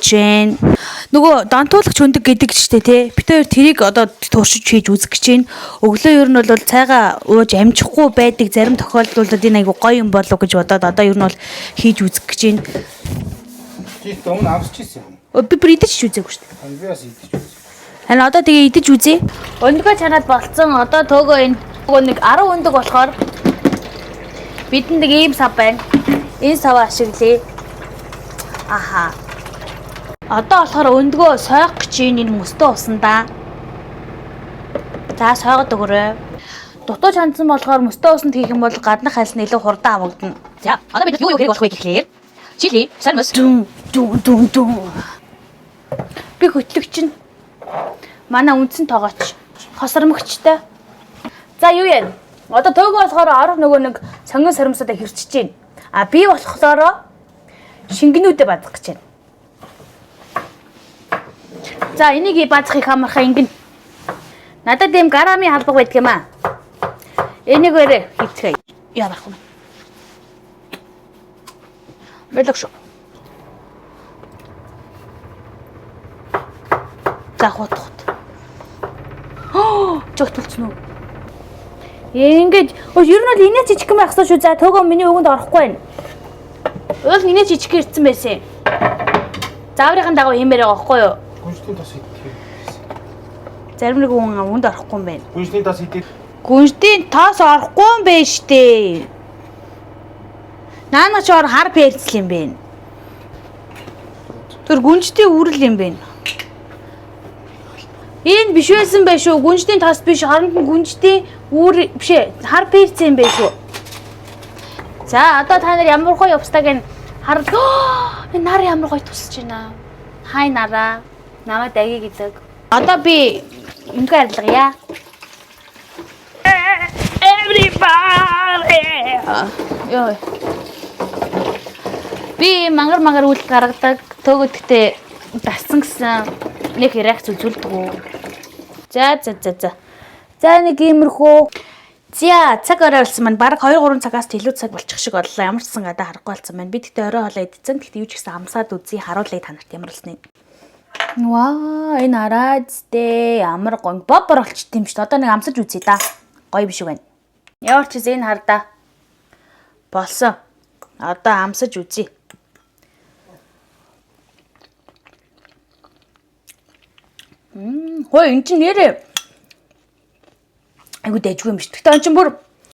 Жэн. Нөгөө донтуулагч өндөг гэдэг ч тэ тий. Бид хоёр тэрийг одоо туршиж хийж үзэх гэж байна. Өглөө ер нь бол цайгаа ууж амжихгүй байдаг зарим тохиолдлуудад энэ айгу гоё юм болов гэж бодоод одоо ер нь бол хийж үзэх гэж байна. Чи өмнө амсч ирсэн юм. Би бүр идэж ч үзээгүй шүү дээ. Би бас идэж үзсэн. Харин одоо тэгээ идэж үзье. Өндгөө чанаад болцсон. Одоо төөгөө энэ нөгөө нэг 10 өндөг болохоор бидэнд нэг ийм сав байна. Энэ саваа ашиглая. Аха. Одоо болохоор өндгөө сойх гэж энэ мөстөө усандаа. За сойгод өгөөрэй. Дутуу чандсан болохоор мөстөө усанд хийх юм бол гаднах хальс нь илүү хурдан авагдана. За, одоо бид юу юу хэрэг болох вэ гэхлээр чили, сормос, Дүн дүн дүн дүн. Би хөтлөгч нь. Манай үндсэн тоогооч. Хосромогчтой. За юу яа? Одоо төөгөө болохоор орох нөгөө нэг сонгон сормосуудаа хэрчиж байна. А би болохоор шингэнүүдээ бадах гэж байна. За энийг бадах их амархан ингэн. Надад ийм гарамын халбаг байдаг юм аа. Энийг өрөө хийцгээе. Яа байхгүй. Бэлэг шүү. За хут хут. Жогт болцсон уу? Ингээд өө ер нь бол инээ жижигхэн байх хэрэгтэй шүү. За төөгөө миний өгөнд орохгүй байна. Уул инээ жижиг ирсэн байсан. Зааврын дагуу хиймээр байгаа байхгүй юу? Гүнжлийн тос идэх. Зарим нэг хүн өгөнд орохгүй юм байна. Гүнжлийн тос идэх. Гүнждийн тоос орохгүй юм байна штэ. Наана ч ор хар перцл юм байна. Тэр гүнждийн үрэл юм байна. Энэ биш байсан байх шүү. Гүнждийн тос биш, оронд нь гүнждийн үр биш ээ. Хар перц юм байх шүү. За одоо та нар ямар гоё явстаг энэ хар энэ нар ямар гоё тусаж байна. Хай нараа. Намайг даги гэдэг. Одоо би өндгөө арилгая. Everybody. Йой. Би мангар мангар үйл гаргадаг. Төөгөө гэхдээ дассан гэсэн нэг реакц үзүүлдэг үү. За за за за. За нэг иймэрхүү. За цаг орой болсон маань бараг 2 3 цагаас ч илүү цаг болчих шиг боллоо. Ямар ч сан гадаа харахгүй болсон байна. Би тэгтээ орой хоолоо идсэн. Тэгтээ юу ч гэсэн амсаад үзье. Харуулъя та нарт ямар болсныг. Ваа, энэ араадтэй ямар гоё. Боб бор болчт юм шүү дээ. Одоо нэг амсаж үзье да. Гоё биш үү гэнэ. Ямар ч гэсэн энэ хардаа. Болсон. Одоо амсаж үзье. Хөөе, эн чинь нэрээ айгуу дайжгүй юм биш. Тэгтээ он чинь бүр